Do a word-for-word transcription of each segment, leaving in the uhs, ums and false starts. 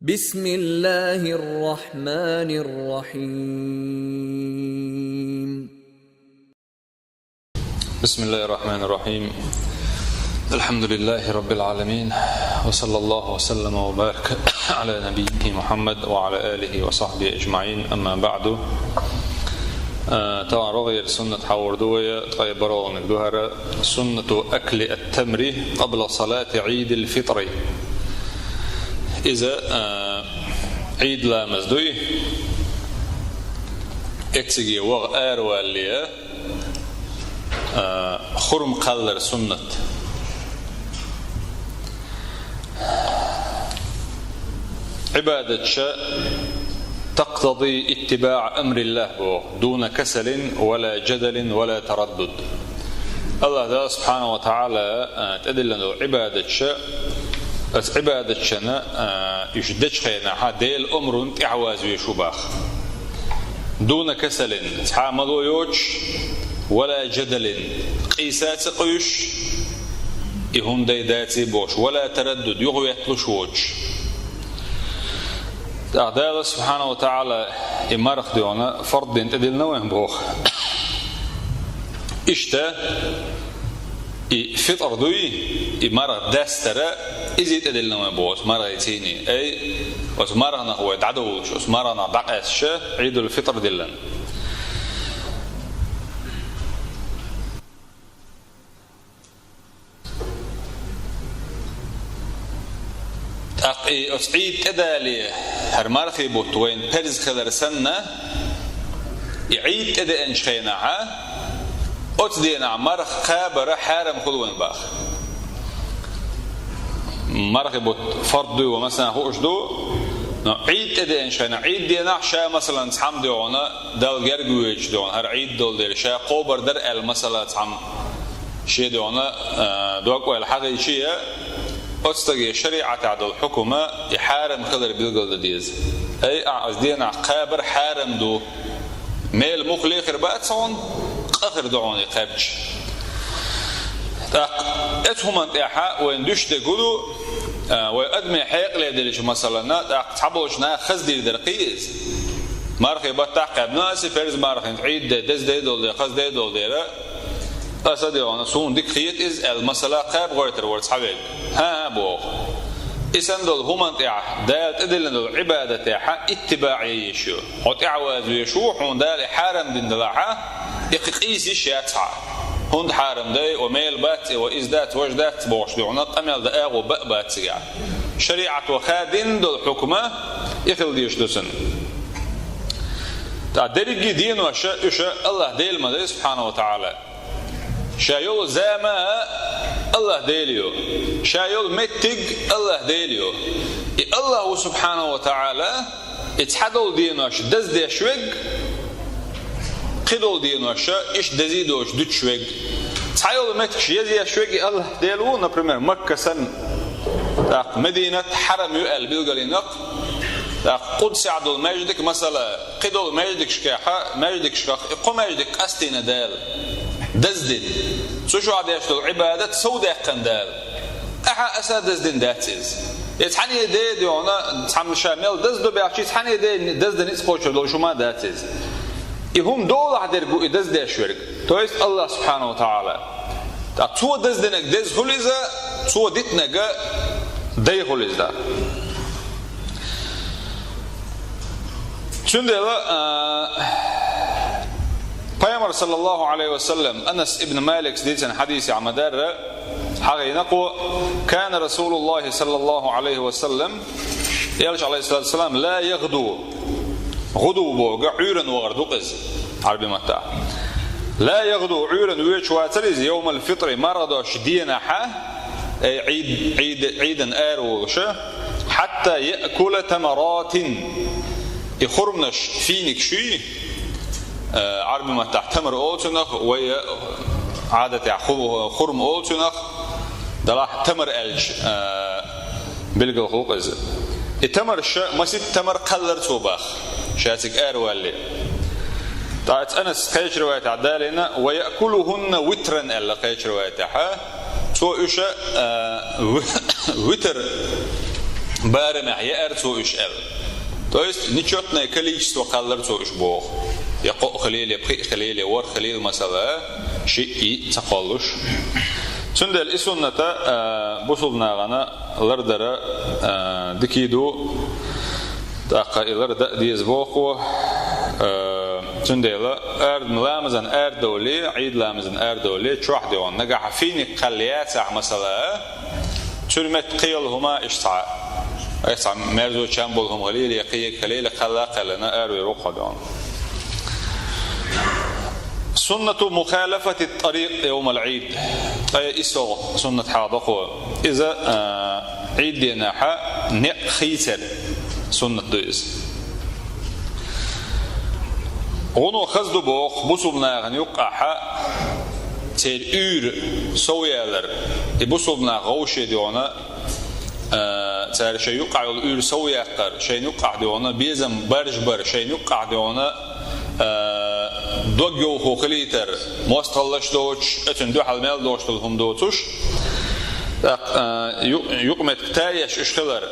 بسم الله الرحمن الرحيم. بسم الله الرحمن الرحيم. الحمد لله رب العالمين. وصلى الله وسلم وبارك على نبيه محمد وعلى آله وصحبه أجمعين. أما بعد. Э, тован рогӀера суннат хьавар ду вай, ткъе баргӀалгӀаниг ду хӀара, سنة أكل التمر قبل صلاة عيد الفطر. Иза, э, Ӏийд ламаз дуй, эцциге ваха аравалале, э, хурма кхаллар суннат. Ӏибадат ша تقتضي اتباع أمر الله боху, دون كسل ولا جدل ولا تردد. АллахӀ Дала субхьанаху ва таӀала, а, тӀедиллина долу Ӏибадат ша, оцу Ӏибадат шана, а, уьш дечу хенахьа Делан омрана тӀаьхьаваза везаш ву боху. دون كسل, цхьа а мало йоцуш, ولا جدل, къийса а ца къуьйсуш, и хӀунда дай, даций бохуш, ولا تردد, юхаветталуш воцуш. ТӀаккха Дала субхьанаху ва таӀала и марха дегӀана фард дина тӀедиллина вайн боху. Иштта, и фитӀр дуй, и марха дастара, иза тӀедиллина вайн боху, оцу мархий цӀийне. Ай, оцу марханах вай дӀадовлуш, оцу марханах дӀакъаьсташ, Ӏийдул-фитӀр диллина. ТӀаккха и оцу Ӏийд тӀедале, хӀара мархий бутт вайна парз хилар санна, и Ӏийд тӀедеанчу хенахьа, оцу денахь марха кхабар хьарам хуьлу вайн боху. Мархий бутт фард дуй вай массарна хууш ду, но Ӏийд тӀедеанчу хенахь, Ӏийд денахь ша, масалан, цхьамма дегӀана Далла герга воьдуш дегӀана, хӀара Ӏийд долу дела, ша кхобар дара аьлла, масала, цхьамма шен дегӀана, а, дог-ойла хьагӀийча, оцу стаге шариӀатехь долу хьукма и хьарам хилар билгалдан деза. Ай, ахь оцу денахь кхабар хьарам ду. Мел муха лехар бац хьуна, къа хир ду хьуна и кхаьбча. ТӀаккха оцу хӀуманна тӀехьа вайна дуьсуш дерг хӀун ду, а, вай адамийн хьекъале делча масалана, тӀаккха цхьаболчу наха хаза дийр дара кхин иза. Мархий баттахь кхаьбна аса, парз мархин Ӏийд де, деза де долу де, хаза де долу дера, аса дегӀана, суна дика хета иза аьлла, масала, кхаба гӀойтур вара цхьаверг. ХӀан-хӀа, боху. И санна долу хӀуманна тӀехь, Дала тӀедиллина долу Ӏибадатехьа иттибаӀ е йиш ю. Хьо тӀаьхьаваза везаш ву, хьуна Дала и хьарам дина делахьа, и кхин къийса йиш яц хьан. ХӀунда хьарам дай, ва мел бац и, ва иза дац, важа дац бохуш дегӀана, къамел дан агӀо баа бац цигахь. ШариӀато хадийна долу хьукма и хила дезаш ду цуьнан. ТӀаккха дерриге а денош, уьш АллахӀ Дела ма дай, субхьанаху ва таӀала. Ша йолу зама а АллахӀ Дела ю. Ша йолу меттиг а АллахӀ Дела ю. И АллахӀ ву, субхьанаху ва таӀала, и цхьадолу денош даздеш верг, кхидолу денош иштта дезий доцуш дуьтуш верг. Цхьайолу меттигаш езъеш верг и АллахӀ Дела ву, например, Макка санна, тӀаккха Мединат хьарам ю аьлла билгалйина-кх, тӀаккха Къудсехь долу маьждиг, масала, кхидолу маьждигашкахьа, маьждигашкахь и кхо маьждиг къастийна Дала, даздина. Цу чохь деш долу Ӏибадат сов даьккхина Дала. Ахьа аса даздина дац иза. Я цхьаьна де дегӀана, цхьамма ша мел даздо баьхчи, цхьаьна де даздина ницкъ кхочур долуш хӀума дац иза. И хӀума долахь дерг ву и даздеш верг, то есть АллахӀ субхьанаху ва таӀала. ТӀаккха цо даздинарг деза хуьлу иза, цо дитинарг дай хуьлу иза. Цундела, а, Пайхамар, саллаллаху Ӏалайхи ва саллам, Анас ибн Маликс дийцина хьадисехь ма-дарра, хьагӀийна кхо: «كان رسول الله صلى الله عليه وسلم», Элча, Ӏалайхиссалату вассалам, «لا يغدو». ГӀуду боху, Ӏуьйранна вахар ду-кх иза, Ӏарби маттахь. «لا يغدو», Ӏуьйранна воьдуш вацара иза, «يوم الفطر», марха деш денахьа, ай, Ӏийд, Ӏийд, Ӏийдан ара волуша, «حتى يأكل تمرات». И хурманаш, финикаш ю, э, Ӏарби маттахь тамар олу цунах, вай Ӏадатехь ху-, хурма олу цунах, делахь тамар аьлча, э, билгал хуьлу-кх иза. И тамарша, масийтта тамар кхаллара цо боху, ша цига аравалале. ТӀаккха Анас кхечу риваятехь далийна: «ويأكلهن وترا», аьлла кхечу риваятехь. Цо уьш, а, ви-, витр, барамехь яьара цо уьш аьлла. То есть нечётное количество кхеллара цо уьш боху. Я кхоъ хилийла, я пхиъ хилийла, я ворхӀ хилийла, масала, шиъ, йиъ ца кхоллуш. Цундела и суннат а, а, бусулба нахана лардара, а, дика ду, тӀаккха и лардан а деза боху, а, цундела арадовла, ламазан арадовле, Ӏийд ламазан арадовле, чохь дегӀана нагахь финик кхелла яцахь, масала, цуьнан метта кхин йолу хӀума иштта цхьа, айхьа цхьа мерза чам болу хӀума хилийла, я кхин ерг хилийла, кхелла а кхеллина, аравер ву-кх хьо дегӀана. Суннату мухалафати тарикъ йовмал Ӏийд. Ткъе иссолгӀа суннат хьалха до кхо. Иза, а, Ӏийд денахьа некъ хийцар суннат ду иза. ГӀуно хаза ду боху бусулба нахана юккъахьа церан уьйр сов ялар. И бусулба нах вовшийн дегӀана, а, цара шайн юккъахь йолу уьйр сов яккхар, шайна юккъахь дегӀана безам баржабар, шайна юккъахь дегӀана, а, дог йовхо хилийтар, мостагӀаллаш доцуш, оьцун дуьхьал мел дош долу хӀума доцуш, тӀаккха, а, ю-, юкъаметтиг тайеш уьш хилар.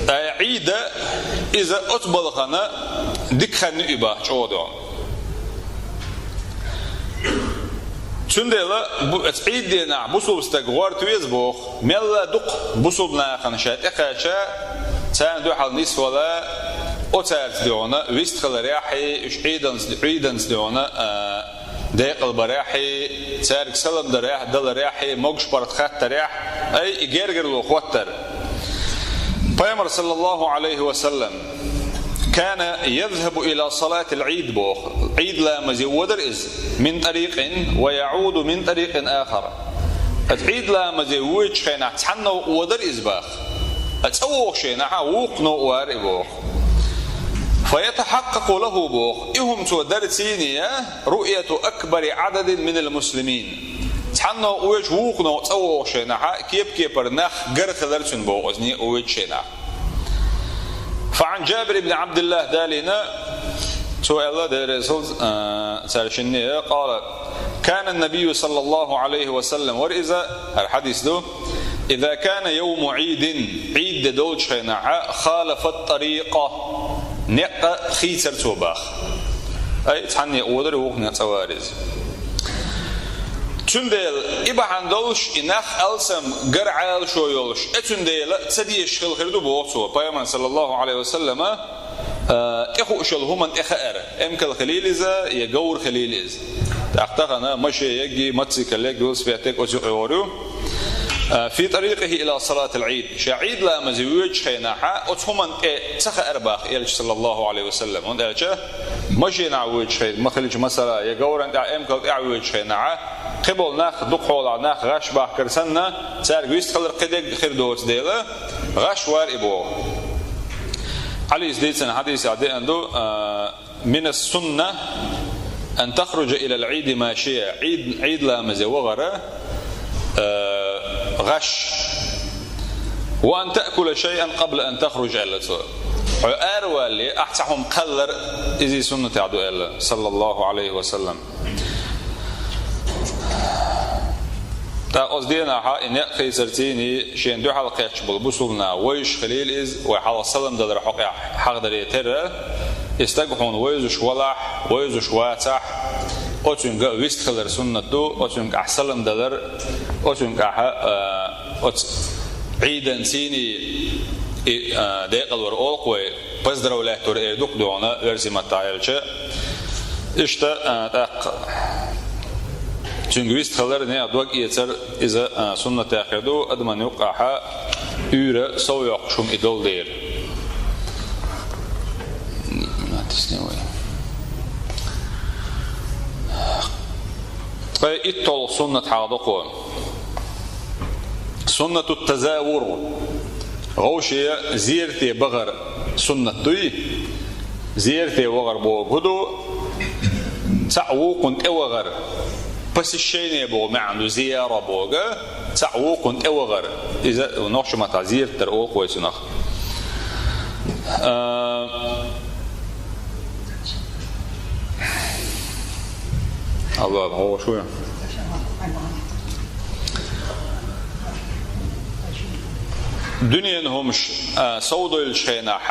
Ткъа Ӏийда иза оцу балхана дика хан ю и баха чӀогӀа дегӀана. Цундела бу-, оцу Ӏийд денахь бусулба стаг гӀорта веза боху, мелла дукха бусулба нахана ша тӀекхаьча, царна дуьхьал нисвала, оцаьрца дегӀана вистхиларехь, уьш Ӏийданца, Ӏийданца дегӀана, а, декъалбарехь, цаьрга салам дарехь, даларехь, могуш-паргӀат хаттарехь, ай, и гергарло хӀоттар. Пайхамар, саллаллаху Ӏалайхи ва саллам, кана язхабу ила салатил Ӏийд боху. Ӏийд ламазе водар иза, мин тарикъин ва яӀуду мин тарикъин ахар. Аса Ӏийд ламазе воьдучу хенахь цхьанна а водар иза баха. Аса цӀа вогӀу шенахь а вукху новкъа вара и боху. Фа ятахьаккъакъу лаху боху. И хӀума цо дарцийне, руъяту акбари Ӏададин минал муслимин. Цхьанна а воьдуш вукху новкъа цӀа вогӀу шенахь а, кеп-кепара нах гар хилар цуьнан боху, аса некъа воьдучу шенахь. Фа Ӏан Джабир ибн Ӏабдиллах далийна, цо аьлла, Делан Расул, а, цара шинне, къала, кана набийю саллаллаху Ӏалайхи ва саллам, вара иза, хӀара хьадис ду, иза кана йовму Ӏийдин, Ӏийд де долчу хенахь а, халафа тарикъа, некъа хийцар цо баха. Ай, цхьанне а водар, вукху некъа цӀа вара иза. Цундела и бахьана долуш, и нах алсам гар Ӏалашо йолуш, э, цундела ца дезаш хила хир ду боху цо, Пайхамар, саллаллаху Ӏалайхи ва саллама, а, тӀехуъуш йолу хӀуманна тӀе хаар, эмкал хилийла иза, я говр хилийла иза. ТӀаккха тахана машен егги, мотоцикл егги, велосипед егги оцу юкъа йогӀур ю. А, фи тарикъихи ила салатил Ӏийд. Ша Ӏийд ламазе воьдучу хенахь а, оцу хӀуманна тӀе ца хаар баха Элча, саллаллаху Ӏалайхи ва саллам. ХӀунда аьлча, машенахь воьдучу хенахь, ма хилча масала, я говран тӀехь, эмкал тӀехь воьдучу хенахь а, кхиболу нах, дукхахьолахь нах гӀаш бахкар санна, цаьрга вистхилар кхидерг хир доцу дела, гӀаш вара и боху. Ӏалис дийцина хьадисехь деана ду, а, «Мина сунна ан тахруджа илал Ӏийди машия», Ӏийд, Ӏийд ламазе вахара, а, гӀаш. «Ва ан таъкула шайъан къабла ан тахруджа», аьлла цо. Хьо аравалале, ахь цхьа хӀума кхаллар, иза суннатехь ду аьлла, саллаллаху Ӏалайхи ва саллам. ТӀаккха оцу денахь а и некъ хийцар цийний шена дуьхьал кхетташ болу бусулба нах вевзаш хилийла иза, вай хьалха салам далар хьокъехь хьахдаре терра, и стаг хьуна вевзаш валахь, вевзаш вацахь, оцуьнга вистхилар суннат ду, оцуьнгахь салам далар, оцуьнгахь, а, оцу Ӏийдан цийний и, а, декъалвар олу-кх вай. Поздравлять вара эр ду-кх дуьхьал версий маттахь аьлча. Иштта, а, тӀаккха цуьнга вистхилар, нехан дог эцар, иза, а, суннатехь хир ду, адаман юккъахьа уьйра сов йоккхуш хӀума и долу дела. Ткъе иттолгӀа суннат хьалха до кхо. Суннату тазавур. Вовше зерате бахар суннат дуй. Зерате вахар бохург хӀун ду? Цхьаъ вукхунна тӀе вахар. Посещение боху маьӀна ду зияра бохург. Цхьаъ вукхунна тӀе вахар. Иза нохчийн маттахь зерат дар олу-кх вай цунах. А, Аллах, хьо шу я? Дуьненан хӀумаш, а, совдойлучу хенахь,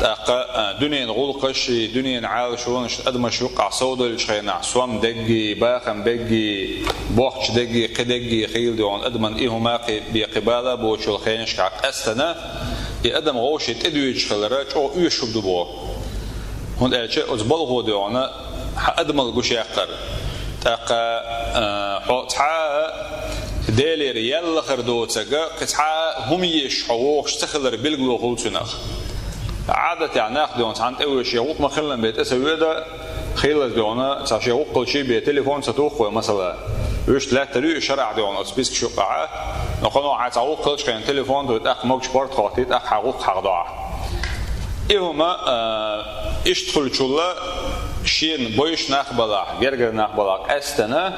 тӀаккха, а, дуьненан гӀуллакхаш, дуьненан Ӏалашонаш адамаш юккъахь совдойлучу хенахь, сом дегги, бахам бегги, бохча дегги, кхин дегги хилла догӀун адаман и хӀума кхин бекхи бала а боцуш йолу хенашкахь къаьстина, и адам вовшийн тӀедоьжуш хилар чӀогӀа оьшуш хӀума ду боху. ХӀунда аьлча оцу балхо догӀун хьан адамал гуш яккхар. ТӀаккха, а, хьо цхьа а Делера ял лахар доцург, кхин цхьа а хӀума езаш хьо вогӀуш ца хилар билгало хуьлу цунах. Ӏадатехь нах догӀун цхьаьна тӀе вуьйш, шен гӀуллакх ма-хиллара бен тӀе ца воьду, хилла догӀун цхьа шен гӀуллакхаш бен телефон ца туххо, масала. Вуьшта лаьттар ю и шарахь догӀун оцу спискаш юккъахь. Но кхано хьан цхьа гӀуллакх хилчу хенахь телефон тухий, тӀаккха могуш порт хӀоттий, тӀаккха хьан гӀуллакх хьахдо ахь. И хӀума, а, иштта хуьлучул шена бовш нах балахь, гергара нах балахь къаьстина,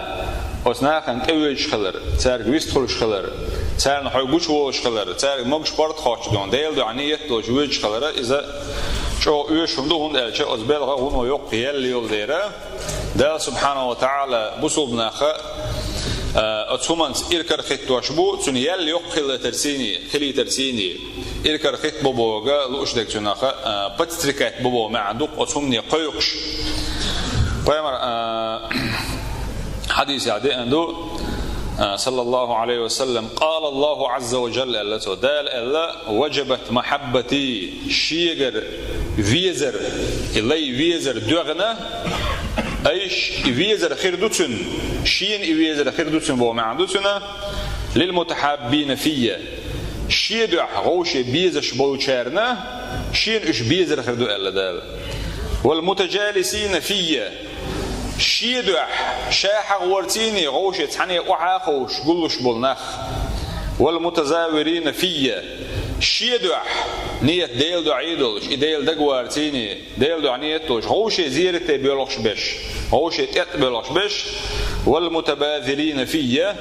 оцу нахана тӀевоьжуш хилар, цаьрга вистхуьлуш хилар, царна хьо гучуволуш хилар, цаьрга могуш порт хоттуш догӀун, Делан дуьхьа ниет долуш воьжуш хилар, иза чӀогӀа оьшуш хӀума ду, хӀунда аьлча оцу белхан гӀуно йоккха ял йолу дела, Дала субхьанаху ва таӀала бусулба нах, а, оцу хӀуманца иракарахӀиттош бу, цуьнан ял йоккха хилийтарций, хилийтарций. ИракарахӀитта бу бохург лууш дерг цунах, а, подстрекать бу боху маьӀна ду-кх оцу хӀумане кхойкхуш. Пайхамар, а, хьадисехь деана ду, а, саллаллаху Ӏалайхи ва саллам, «Къала Аллаху Ӏазза ва Жалла», аьлла цо, Дала аьлла: «Важабат махьаббати», шегара везар, и лай везар доьгӀна, айш и везар хир ду цуьнан, шена и везар хир ду цуьнан боху маьӀна ду цуьнан, «лилмутахьаббина фийя». Шен дуьхьа вовше безаш болчарна, шена уьш безар хир ду аьлла Дала. «Вал мутажалисина фийя». Шен дуьхьа ша хьахорцийний вовше цхьаьна охьа а ховшуш гуллуш болу нах. «Вал мутазавирина фийя». Шен дуьхьа ниет Делан дуьхьа долуш, и Делан дагаварцийний, Делан дуьхьа ниет долуш, вовше зерате боьлхуш берш, вовше тӀетӀа боьлхуш берш, «вал мутабазилина фийя»,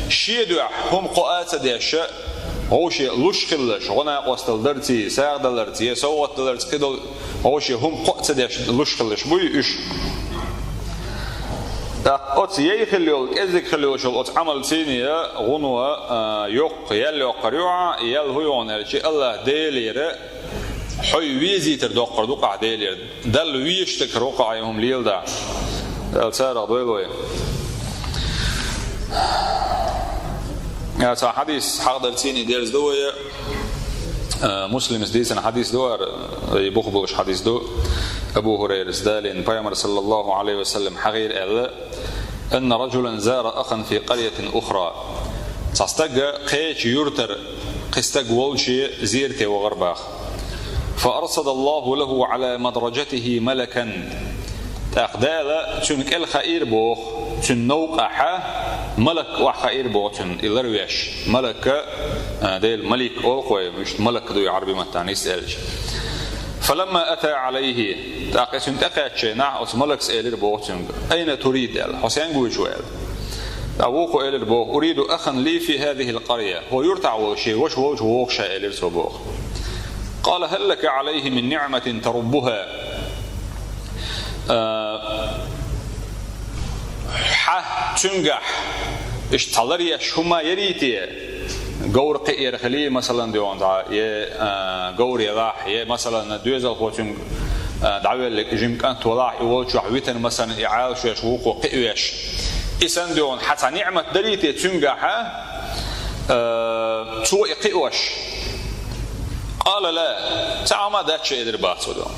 шен дуьхьа хӀума кхоа а ца деш, вовше луш хилалаш, гӀо-накъосталла дарций, сагӀа даларца, я совгӀат даларца, кхидолу вовше хӀума кхоа ца деш луш хилалаш буй уьш. ТӀаккха оцу яй хилла йолу, кӀезиг хилла йолуш йолу оцу Ӏамалцийний гӀуно, а, йоккха, ял йоккхур ю хьан, ял хӀун ю хьан аьлча, АллахӀ Делера хьо везийтар доккхур ду-кх ахь Делера. Далла везаш дерг хир ву-кх ахь и хӀума леладахь. Дала царах дойла вай. Цхьа хьадис хьаходарцийний дерзадо вай. А, Муслимас дийцина хьадис ду хӀара, и бух болуш хьадис ду. Абу ХӀурайрас далийна, Пайхамар, саллаллаху Ӏалайхи ва саллам, хьахийра аьлла: «Анна раджулан зара ахан фи къарьятин ухра». Цхьа стаг кхечу юьртара кхин стаг волчу зерате вахара боху. «Фа арсадаллаху лаху Ӏала мадраджатихи малакан». ТӀаккха Дала цуьнан кӀел хаийра боху, цуьнан новкъахь малак охьахаийра боху цуьнан, и ларвеш. Малак, а, Делан малик олу-кх вай, иштта малак ду и Ӏаьрби маттахь нисса аьлча. «Фаламма ата Ӏалайхи», тӀаккха и цуьнан тӀекхаьчча нахь оцу малакас элира боху цуьнга: «Айна турид?» аьлла, «Хьо стенга вуьйцу?» аьлла. ТӀаккха вукхо элира боху: «Уриду ахан ли фи хазихил къарья». ХӀокху юьртахь волу шен ваша волчу вогӀу ша, элира цо боху. «Къала: хӀал лака Ӏалайхи мин ниӀматин таруббуха?» А, хьан цуьнгахь иштта цхьа ларъеш хӀума ярий те? Говр кхиар хилий, масалан, догӀун дӀа, е, а, говр елахь, е, масалан, доьзалхо цуьнга, а, дӀавеллиг жима кӀант валахь, и волчохь витан, масалан, и Ӏалашвеш, вукхо кхиавеш. И санна догӀун хьан цхьа ниӀмат дарий те цуьнгахь, а, цо и кхиош? «Къала ла», цхьа хӀума дац ша, элира боху цо догӀун.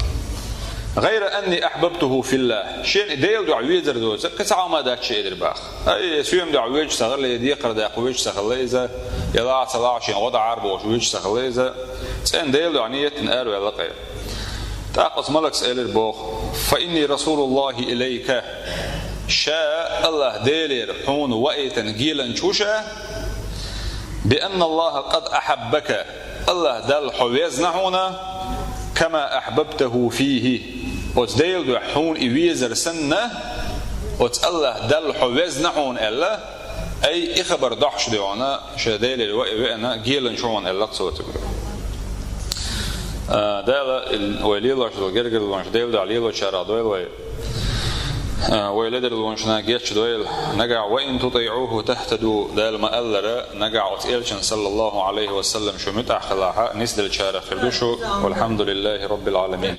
«ГӀайра анни ахьбабтуху филлахь», шена и Делан дуьхьа везар доцург, кхин цхьа хӀума дац ша, элира боху. Ай, соьман дуьхьа вуьйцуш ца хилла, я декхар даккха вуьйцуш ца хилла иза, я лахьа ца лахьа шена гӀо дӀа Ӏар бохуш вуьйцуш ца хилла иза, цӀена Делан дуьхьа ниеттина араваьлла кхин. ТӀаккха оцу малакас элира боху: «Фа инни расулуллахи илайка». Ша АллахӀ Делера хьуна ваийтина геланча ву ша, «би анна Аллаха къад ахьаббака», АллахӀ Далла хьо везна хьуна, «кама ахьбабтаху фихи», оцу Делан дуьхьа хьуна и везар санна, оцу АллахӀ Далла хьо везна хьуна аьлла, ай, и хабар дохьуш догӀун, ша Делера ве-, веана геланча ву хьуна аьлла-кх цо цуьнга. А, Дала вай лелош долу гергарлонаш Делан дуьхьа лелочарах дойла вай. А, вай ледарлонаш гечдойла, нагахь «وإن تطيعوه تهتدوا», Дала ма-аллара, нагахь оцу Элчанна, саллаллаху Ӏалайхи ва саллам, шу муьтӀахь хилахь, нисделлачарах хир ду шу. والحمد لله رب العالمين.